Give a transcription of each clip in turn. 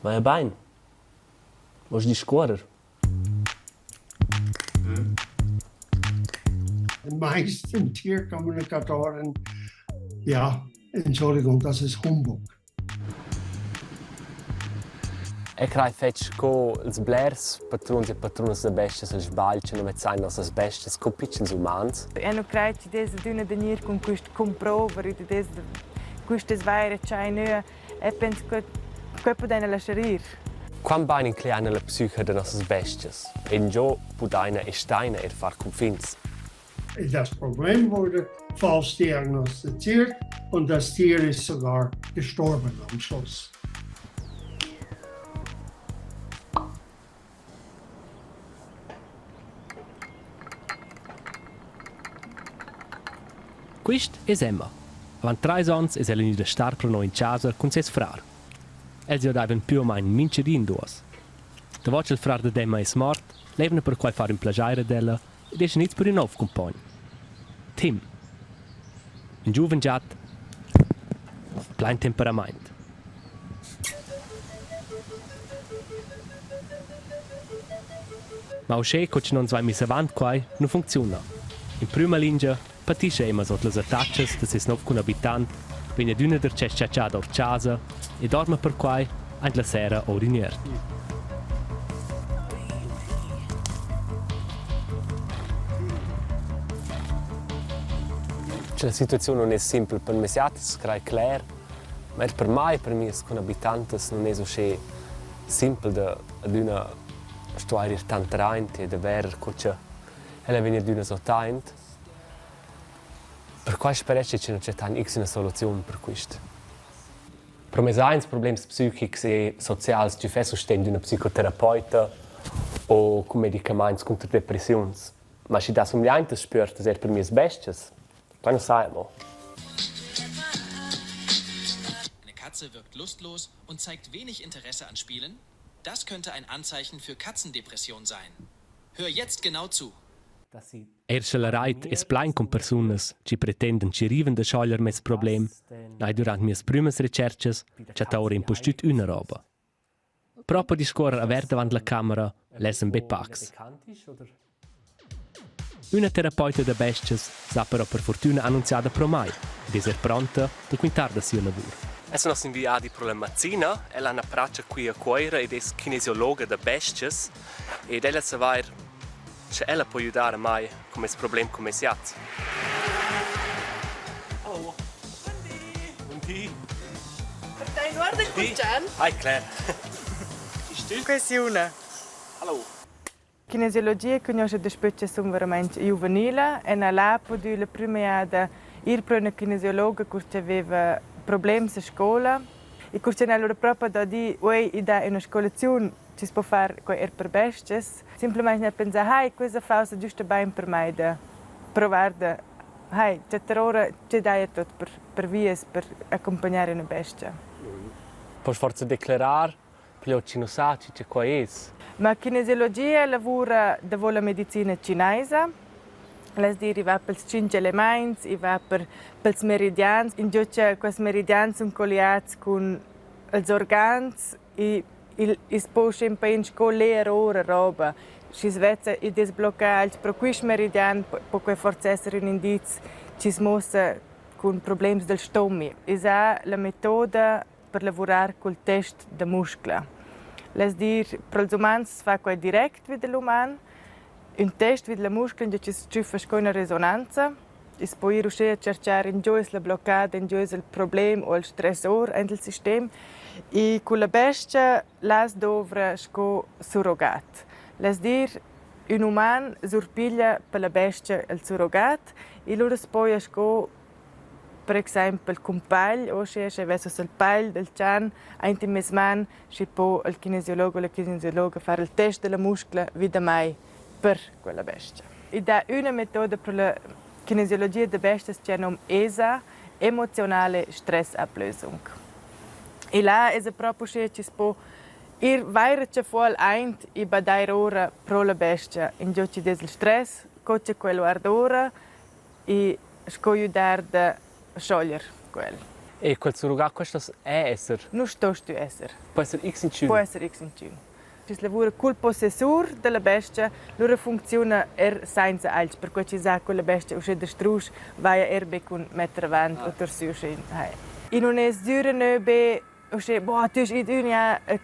Vaja bain? Voust discuorrer? Die meisten Tierkommunikatoren, ja, Entschuldigung, das ist Humbug. Eu craj fetg sco ils blers patruns e patrunas da bestias el sbagl che nu vezzain nossas bestias sco pitschens umans. Eu nu craj chi'd es adüna da gnir cun quist cumprover, id es quistas vaira chai nua. Eu pens che quai pudaina laschar ir. Quant bain incleaina la psica da nossas bestias? Ingio pudaina e staina eir far cunfins? Das Problem wurde falsch diagnostiziert und das Tier ist sogar gestorben am Schluss. Quist es Emma. Avant trais ons es ella gnüda star pro noi in chasa cun seis frar. Els giodaivan più o main mincha di in duos. Davo cha'l frar dad Emma es mort, levna perquai far ün plaschair ad ella ed eschan its per ün nouv cumpogn. Tim. Ün giuven giat plain temperamaint. Ma uschè co chi non vain miss avant quai nu funcziuna. In prüma lingia patischa Emma sot las attachas da seis nouv cunabitant, vegn adüna darcheu s-chatschada our d'chasa e dorma perquai aint la sera our in üert. La situaziun nun es simpel per mes jats, crai cler, ma eir per mai, per mias cunabitantas nun es uschè simpel da adüna stuair ir tant raint e da verer co cha ella vegn adüna sotaint. Perquai spereschi cha nu chattan x üna soluziun per quist. Pro meis agens problems psichics e socials chi fess sustegn d'üna psicoterapeuta o cun medicamaints cunter depressiuns. Ma schi dà sumgliaintas spüertas eir per mias bes-chas, quai nu saja amo. Eine Katze wirkt lustlos und zeigt wenig Interesse an Spielen? Das könnte ein Anzeichen für Katzendepression sein. Hör jetzt genau zu. Eir scha la rait es plain cun persunas chi pretendan chi rivan da schoglier meis problem, n'hai dürant mias prümas retscherchas chattà oura impustüt üna roba. Propa discuorrer avert davant la camera lessan be pacs. Üna terapeuta da bes-chas s'ha però per furtüna annunziada pro mai ed es eir pronta da quintar da sia lavur. Es nos inviadi pro la Mazzina. Ella ha üna pratscha qui a Cuoira ed es kinesiologa da bes-chas ed ella savair sche ella po aiutar a mai cun meis problem cun meis jat. Hallo. Bun di. Per te in uorden cul can? Hi Claire. Bist du? Questiuna. Hallo. Kinesiologia cugnuoscha daspö cha sun veramaing giuvenila e n'ha là pudü la prüma jada ir pro üna kinesiologa cur ch'aveva problems a scoula. E cur cha n'ha lura propa da dir: «Uei, i dà üna scolaziun chi's po far quai eir per bes-chas». Simplamaing n'ha pensà: «Hai, questa faussa güsta bain per mai da provar da hai, chattar ora che daja tuot per per vias per accumpagnar üna bes-cha». Poss forsa declerar Plü chi nu sa chi che quai es. Ma kinesiologia lavura davo la medicina chinaisa. Las dir i va pels tschinch elemaints, i va per pels meridians, ingio cha quels meridians sun colliats cun ils organs i il i's po sempre in sco ler oura roba. Schi's vezza id es bloccà alch pro quist meridian po que forsa esser ün indiz chi's muossa cun problems dal stomi. I s'ha la metoda per lavurar cul test da muscla. Less dir, pro'ls umans fa quai direct vi da l'uman. Ün test vid la muscla ingio chi's tschüffa sco üna resonanza. I's po ir uschè a tscherchar ingio es la bloccada, ingio es il problem o il stressor aint il sistem. E culla bes-cha las douvra sco surrogat. Less dir, ün uman surpiglia per la bes-cha il surrogat e lura s'poja sco Per exaimpel cun pagl o sche sche vess uss il pagl dal chan aint in meis man, schi po il kinesiolog o la kinesiologa far il test da la muscla vi da mai per quella bestia. I dà üna metoda per la kinesiologia da bestias chi ha nom ESA, Emotionale Stressablösung. E là esa propi uschè chi's po ir vaira chafuol aint e badair oura pro la bestia, ingio chi'd es il stress, co cha quel guarda oura e sco güdar da schoglier quel. E quel surrogat questas è esser? Nu stost tü esser. Può esser x inchün? Può esser x inchün. Schi's lavura cul possessur da la bestia, lura funcziuna er sainza alch, perquai chi sa quella bestia uschè dastrusch vaja er be cun metter avant o tour sü uschè. I nun es sgüra nö be uschè, boah, tü est ün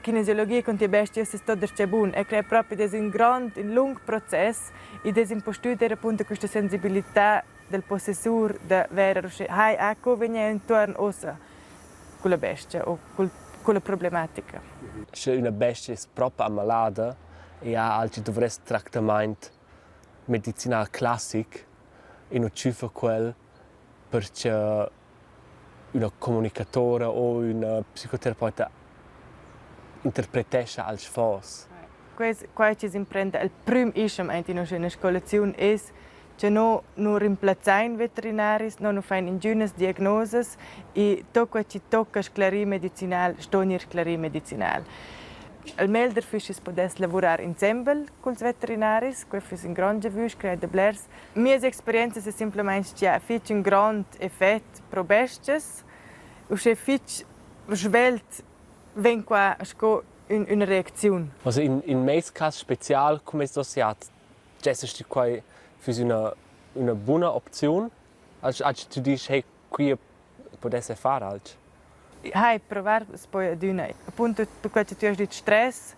kinesiologia cun tia bestia, es tot darcheu bun. Eu crei propi d'es ün grond, ün lung process. Id es impustüt eir apunto quista sensibilità del possessur da verer uschè, hai, ah, co vegn eu intuorn uossa culla bestia o cul culla problematica. Sche üna bestia es propa ammalada e ha alch dovress tractamaint medicinal classic e nu tschüffa quel perche üna comunicatora o üna psicoterapeuta interpretescha alch fos. Quai quai chi's imprenda il prüm ischem aint in üna scolaziun es cha no nu rimplazzain veterinaris, no nu fain ingünas diagnosas e to quai chi tocca sclerir medicinal sto gnir sclerì medicinal. Il meglder füss schi's pudess lavurar insembel culs veterinaris, quai füss ün grond giavüsch, crei da blers. Mias experienzas es simplamaing cha fich ün grond effet pro bes-chas, uschè fich svelt vegn qua sco üna reacziun. Also in in meis cas special cum es dossiat, dschessast tü quai füss üna üna buna opziun? Als als tü disch: «Hey, qui pudesse far alch?» Hai, provar poi adüna. Appunto perquai che tü hast dit stress,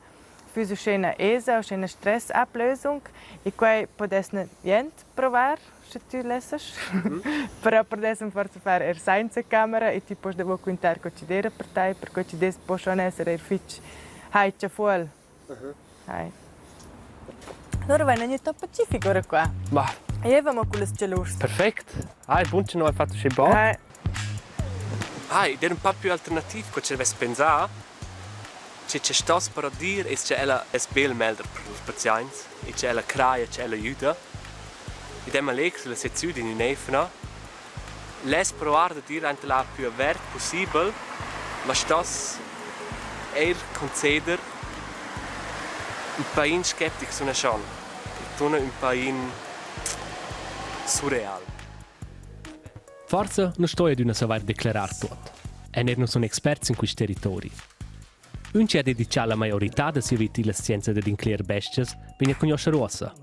füss uschè üna esa, uschè üna Stressablösung e quai pudess jent provar, sche tü lessas. Però pudessem forsa far eir sainza camera e ti post davo quintar co chi d'eira per tai, perquai chi dess po schon esser eir fich hai chafuol. Hai. Lura vaina gnü tot pacific ora qua. Ma E vamo cullas chalurs. Perfect. Hai, bun che non hai fatto uscì bod. Hai, ed era un pa più alternativ co che avess pensà. Che che stos però dir es che ella es be il meglder per ils paziaints e che ella craja che ella güda. Ed Emma Lex la seziun in ün'eivna less provar da dir aint là plü avert pussibel, ma stos eir conceder ün pain skeptic suna schon. I tuna ün pain surreal. Forsa nu sto adüna savair declerar tuot. E neir nu sun experts in quist territori. Ün chi ha dedichà la maiorità da sia vita illa scienza dad incler bes-chas vegn a cugnuoscher uossa.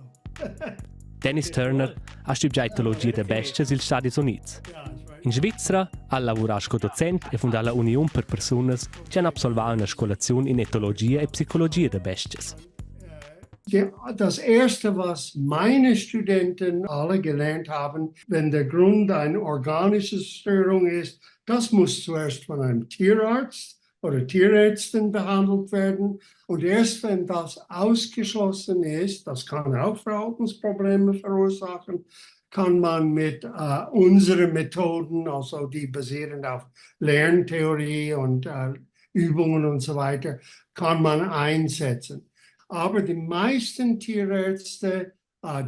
Dennis Turner ha stübgià etologia da bes-chas i'ls Stadis Units. In Svizra ha el lavurà sco docent e fundà la Uniun per persunas chi han absolvà üna scolaziun in etologia e psicologia da bes-chas. Das Erste, was meine Studenten alle gelernt haben, wenn der Grund eine organische Störung ist, das muss zuerst von einem Tierarzt oder Tierärztin behandelt werden. Und erst wenn das ausgeschlossen ist, das kann auch Verhaltensprobleme verursachen, kann man mit unseren Methoden, also die basieren auf Lerntheorie und Übungen und so weiter, kann man einsetzen. Aber die meisten Tierärzte,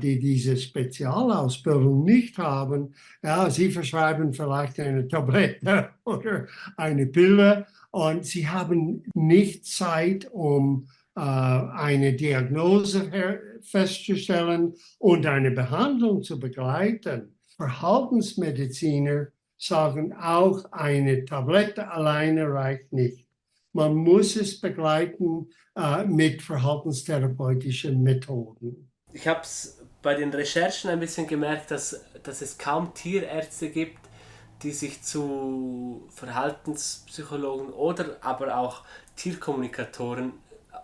die diese Spezialausbildung nicht haben, ja, sie verschreiben vielleicht eine Tablette oder eine Pille und sie haben nicht Zeit, um eine Diagnose festzustellen und eine Behandlung zu begleiten. Verhaltensmediziner sagen auch, eine Tablette alleine reicht nicht. Man muss es begleiten mit verhaltenstherapeutischen Methoden. Ich habe es bei den Recherchen ein bisschen gemerkt, dass es kaum Tierärzte gibt, die sich zu Verhaltenspsychologen oder aber auch Tierkommunikatoren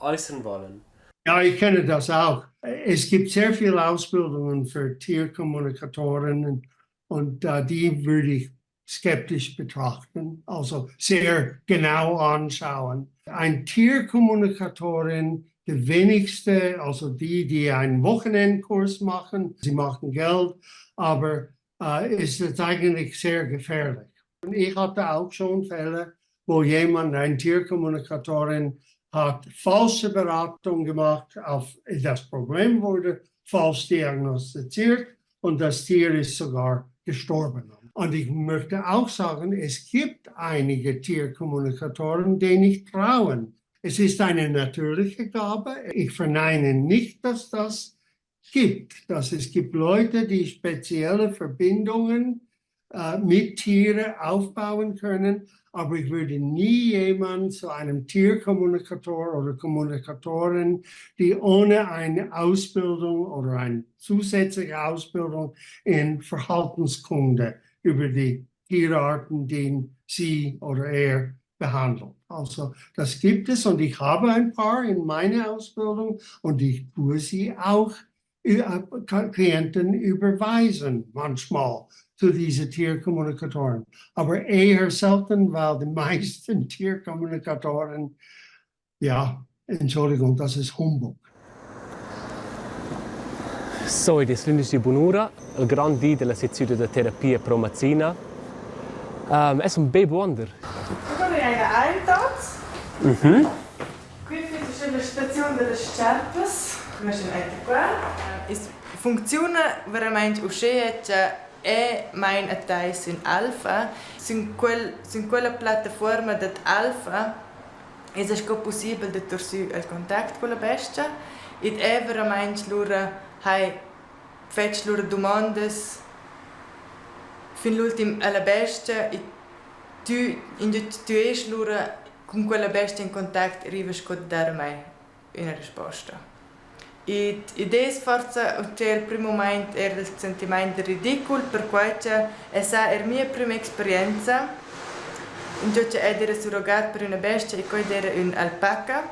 äußern wollen. Ja, ich kenne das auch. Es gibt sehr viele Ausbildungen für Tierkommunikatoren und die würde ich skeptisch betrachten, also sehr genau anschauen. Ein Tierkommunikatorin, die wenigste, also die, die einen Wochenendkurs machen, sie machen Geld, aber ist es eigentlich sehr gefährlich. Und ich hatte auch schon Fälle, wo jemand, ein Tierkommunikatorin, hat falsche Beratung gemacht, auf das Problem wurde falsch diagnostiziert und das Tier ist sogar gestorben. Und ich möchte auch sagen, es gibt einige Tierkommunikatoren, denen ich trauen. Es ist eine natürliche Gabe. Ich verneine nicht, dass das gibt, dass es gibt Leute, die spezielle Verbindungen mit Tieren aufbauen können. Aber ich würde nie jemanden zu einem Tierkommunikator oder Kommunikatorin, die ohne eine Ausbildung oder eine zusätzliche Ausbildung in Verhaltenskunde über die Tierarten, die sie oder er behandelt. Also das gibt es und ich habe ein paar in meiner Ausbildung und ich tue sie auch Klienten überweisen manchmal zu diesen Tierkommunikatoren. Aber eher selten, weil die meisten Tierkommunikatoren, ja, Entschuldigung, das ist Humbug. So, id es lündeschdi bunura, il grand di della sezione da terapia pro Mazzina. Um, es un bei buonder. Qui è una Eintopf. Qui finisce la stazione delle scarpas. Qua. Es funcziuna veramente uschea che è mein a sün Alfa. Sün quel sün quella plattaforma dad Alfa es sco possibel da tour sü il contact culla bestia ed è veramaing lura hai fetsch lura dumondas fin l'ultim alla bestia e tü ingio tü esch lura cun quella bestia in contact rivas co da dar a mai üna risposta. Ed id es forsa uschè il prüm mumaint eir il sentimaint da ridicul perquai cha esa eir mia prüma experienza, ingio cha ed era surrogat per üna bestia e quai d'eira ün'alpaca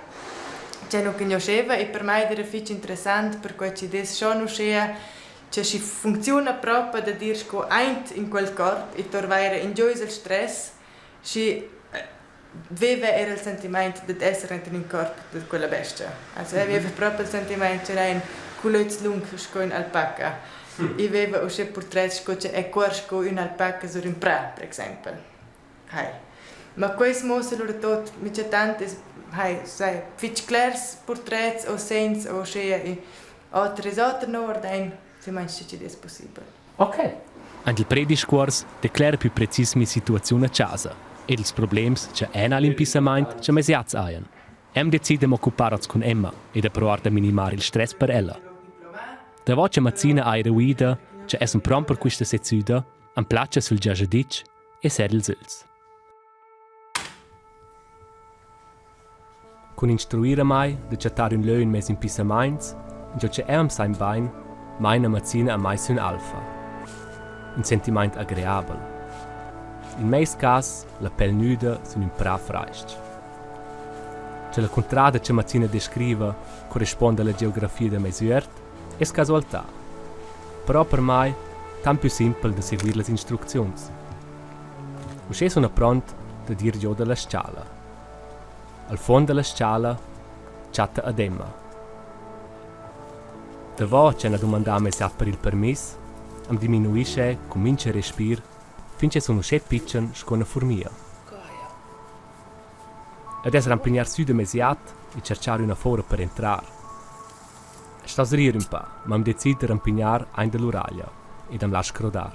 ch'eu nu cugnuscheva e per mai d'eira fich interessant perquai chi'd es schon uschea cha schi funcziuna propa dad ir sco aint in quel corp e tour vaira ingio es il stress, schi veva era il sentimaint dad esser enten in corp da quella bestia. Also eu veva propi il sentimaint ch'el ein culöz lung sco ün'alpaca. I veva uschè purtrets sco che è cuor sco ün'alpaca sur ün prà, per exempel. Hai. Ma quels muossa lura tot minchatant es hai, sai, fich clers purtrets o segns o uschea e oter es oter no urdain, se manch chi'd es pussibel. Ok. Aint il prediscuors declera pü precis mia situaziun a chasa ed ils problems cha eu n'ha l'impissamaint cha meis jats hajan. E'm decid da m'occupar hoz cun Emma e da provar da minimar il stress per ella. Davo cha Mazzina ha eruida cha eu sun pront per quista sezzüda, am placha sül giajaditsch e ser ils ögls. Cun instruir a mai da chattar ün lö in meis impissamaints, ingio cha eu am saint bain, maina Mazzina a mai sün alfa. Ün sentimaint agreabel. In meis cas la pel nüda sün ün prà frais-ch. Cha la cuntrada cha Mazzina descriva correspuonda alla geografia da meis üert es casualtà. Però per mai tant pü simpel da seguir las instrucziuns. Uschè suna pront dad ir giò da la s-chala. Al fuond da la s-chala chatta ad Emma. Davo ch'el ha dumandà meis app per il permiss, am diminuischa cun mincha respir fin ch'el sun uschè pitschen sco üna furmia. Ed es rampignar sü da meis jat e tscherchar üna fora per entrar. Stas rir ün pa, ma am decid da rampignar aint da l'uraglia ed am lasch crodar.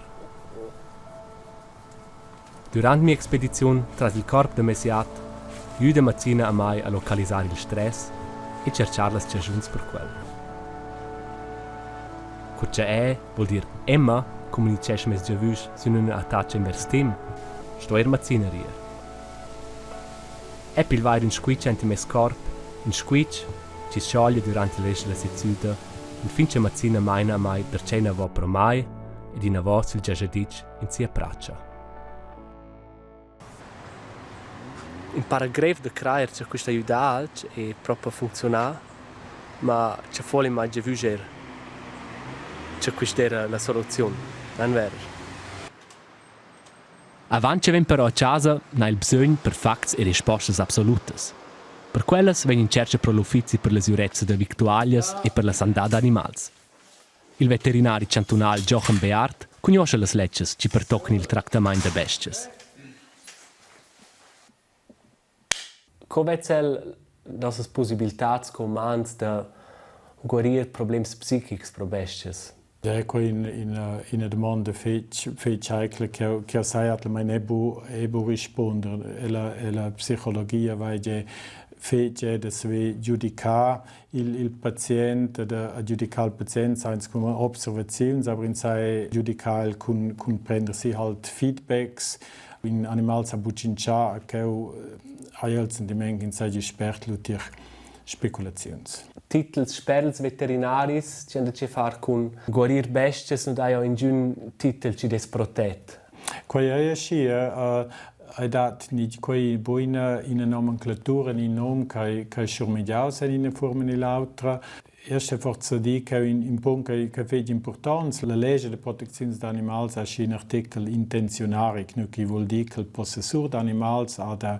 Durant mia expediziun tras il corp da mes jat güda Mazzina a mai a localisar il stress e tscherchar las chaschuns per quel. Cur cha è, voul dir Emma, communichescha meis giavüsch sün üna attacha invers Tim, sto eir Mazzina rir. E pilvair ün squitsch aint in meis corp, ün squitsch chi s-choglia durant il rest da la sezzüda, infin cha Mazzina maina a mai darcheu inavò pro mai ed inavò sül giajaditsch in sia pratscha. Ün para grev da crajer cha quist aiüda alch e propa funcziunà, ma cha fuol in mai giavüscher cha quist era la soluziun, nan ver? Avant che vegn però a chasa n'ha il bsögn per facts e respostas absolutas. Per quellas vegn in tschercha pro l'uffizi per la sgürezza da victualias e per la sandà d'animals. Il veterinari chantunal Giochen Bearth cugnuoscha las ledschas chi pertoccan il tractamaint da bes-chas. Co vezza el nossas pussibiltats sco umans da guarir problems psichics pro bes-chas? Ja, quei ina, ina domanda fetg, fetg heicla che, che sai atlemein e bu, e bu rispunder. Ella, ella psicologia vai ge fetg è da saver giudicar il, il pazient, da giudicar il pazient sainz cun observaziuns, aber in sai giudicar el cun, cun prender si halt feedbacks. In animal sa buc tschintschar, cheu hai el sentiment ch'ins seigi spert lu tier speculaziuns. Titels sper ils veterinaris chi han da che far cun guarir bestias nu daja ingün titel chi'd es protet. Quei ei aschia, ei dat ni quei buina ina nomenclatura ni num ch'ei ch'ei schurmegiaus en ina fuorma ni l'autra. Erst forsa dir che in, in punct che, che fetg importants, la legge de protecziuns d'animals ha in artikel intenzionaric, nu chi vuol dir che il possessur d'animals ha da,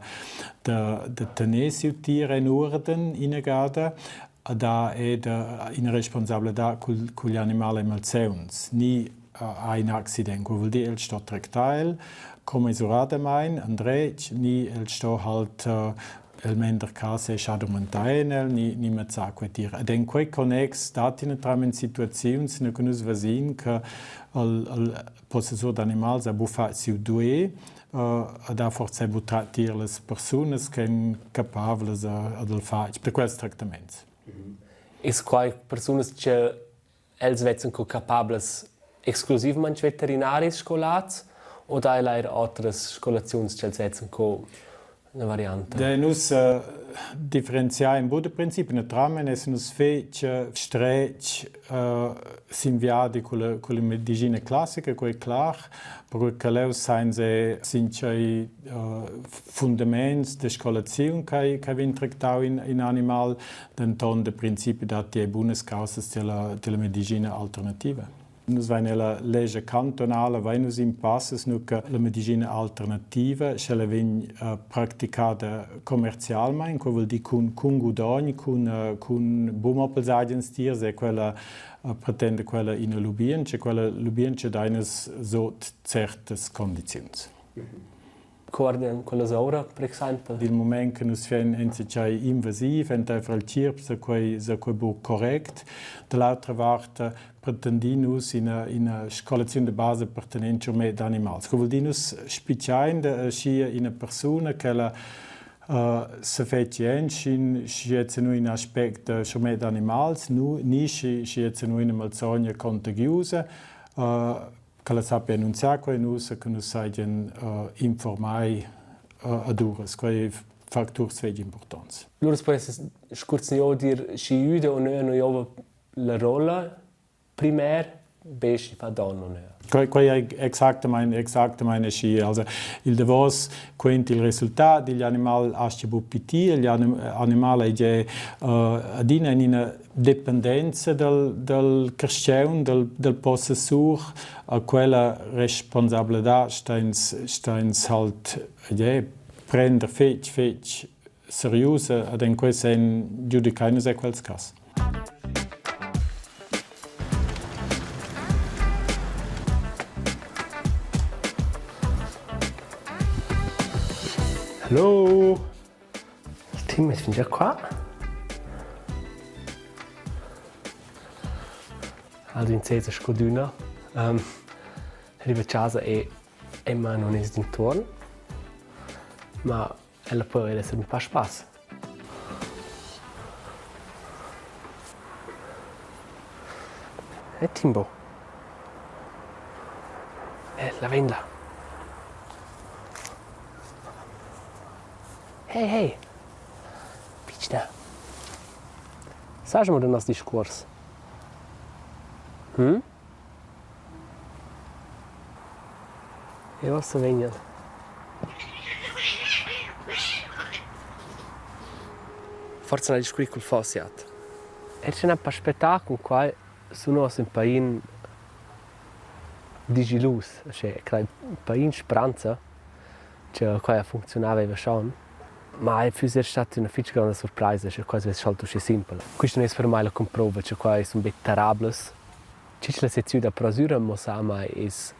da, da tener siu tier en urden inagada, da è da ina responsabladad cul, cugl animal e malsauns, ni ha in accident. Quei vuol dir, el sto tractar el commensuradamain, andretg, ni el sto halt el mender cas è scha domantar en el ni, ni mazzar quei tier. Ed en quei connex dat naturalment situaziuns, in che nus vesin che il, il possessur d'animals ha buffà siu duer uh, ed ha forse buttà tier las persunas che èn capavlas ad el far per quels tractaments. Es quai persunas che Els vezzan co capablas exclusivmaing veterinaris scolats o dà el eir otras scolaziuns ch'els vezzan co üna varianta? Da nus differenziain bod da principi naturalmaing es nus fetg stretg sin viadi culla culla medicina classica, quai clar, perquai che leu sainza sin tschei fundaments da scolaziun che che vegn tractau in in animal, denton da principi datti ei bunas causas della, della medicina alternativa. Nus vein ella legge cantonala, vein nus impasses, nu che la medicina alternativa, sch'ella vegn uh, praticada commercialmein, quei vuol dir cun, cun gudogn, cun, uh, cun bumopels agens tiers, e quella uh, pretende quella ina lubientscha, quella lubientscha deines sot certas condiziuns. Guardian quellas oura, per exaimpel? Dil mument che nus fein enzatgei invasiv enteifer il tgierp sa quei, sa quei buc correct. Dall'autra vart pretendin nus ina, ina scolaziun de basa pertenent schurmetg d'animals. Co vul dir nus spitgein da aschia ina persuna ch'ella uh, se fetschi en, schi schi nu in aspect da schurmetg d'animals, nu, ni schi schi nu ina malsogna contagiusa. Uh, che la sappia annunziar quei nus e che nus seigien uh, informai uh, ad uras. Quei facturs fetg importants. Lura pudess scurzniò dir schi üda o nö nu giova la rolla primer, be schi fa don o nö. Quei, quei è exactamain, exactamain aschi. Also, il davos quent il resultat digl animal astga buc pitir, igl animal ei gia uh, adina en ina dependenza dal, dal carstgaun, dal, dal possessur, a quella responsabladad steins, steins halt ja, prender fetg, fetg seriusa ad en quei sen giudicar nus quels cass. Hallo! Il team es fingià qua. Aldin seza scodüna. Um, riva a chasa e Emma non es d'intuorn, ma ella po eir esser ün pa spass. E Timbo. Eh, la venda. Hey, hey! Pitschna. Saj amo da nos discuors? Hm? E uossa vegnan. Forsa n'ha discurrì cul Fossiat. El s'ha pa spettà cun quai sun uossa ün pain dischillus, uschè craj ün pain spranza. Che quai ha funcziunà vaiva schon. Ma i füss eir stat üna fich gronda surpraisa scha quai svess schalt uschè simpel. Quista nun es per mai la cumprova cha quai sun be tarablas. Chi cha la seziun da Prasüra muossà mai es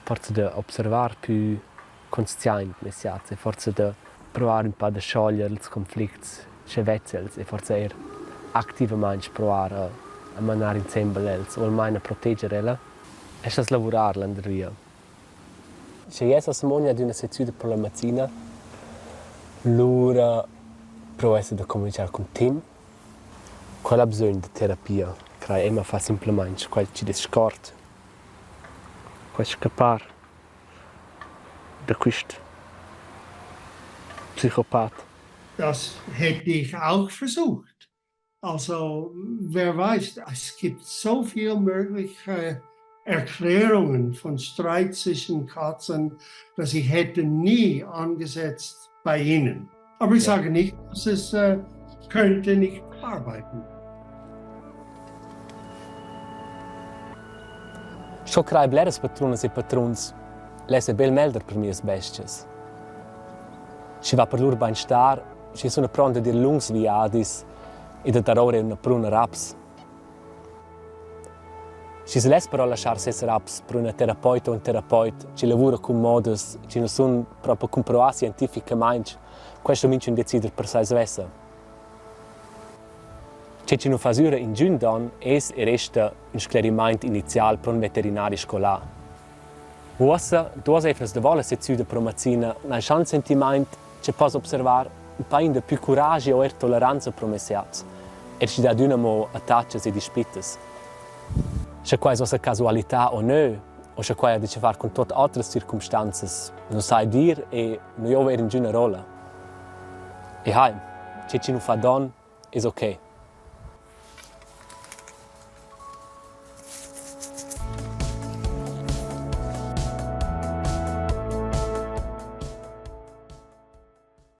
forsa da observar pü consciaint meis jats e forsa da provar ün pa da schoglier ils conflicts sche vezz els e forsa eir activamaing provar a a manar insembel els o almain a proteger ella. E scha's lavurar landervia. Sche jeu sa samogna ad üna sezzüda per la mazzina, lura Provess da comunichar cun Tim. Quel ha bsögn da terapia, crai Emma fa simplamaing quai chi'd es scort. Quai scappar da quist psicopat. Das hätte ich auch versucht. Also, wer weiß, es gibt so viele mögliche Erklärungen von Streit zwischen Katzen, dass ich hätte nie angesetzt bei ihnen. Aber ich ja. sage nicht, dass es äh, könnte nicht arbeiten. Sco crai bleras patrunas e patruns lessa bel melder per mias bestias. Schi va per lur bainstar, schi suna pront ad ir lungs viadis e da dar oura üna pruna raps. Schi se less però laschar ses raps per üna terapeuta o ün terapeut chi lavura cun modas chi nu sun propa cumprovà scientificamaing, questo minchün decider per sai svessa. Che chi nu fa sura ingün don es e resta ün sclerimaint inizial pro ün veterinari scolà. Uossa, duos eivnas davo la sezzüda promazina, n'hai schan sentimaint che poss observar ün pain dapü curaschi o eir toleranza pro meis jats, eir schi dà adüna amo attachas e dispittas. Scha quai es uossa casualità o nö, o scha quai ha da chefar cun tuot otras circumstanzas, nu sai dir e nu giova eir ingüna rolla. E hai, che chi nu fa don es okay.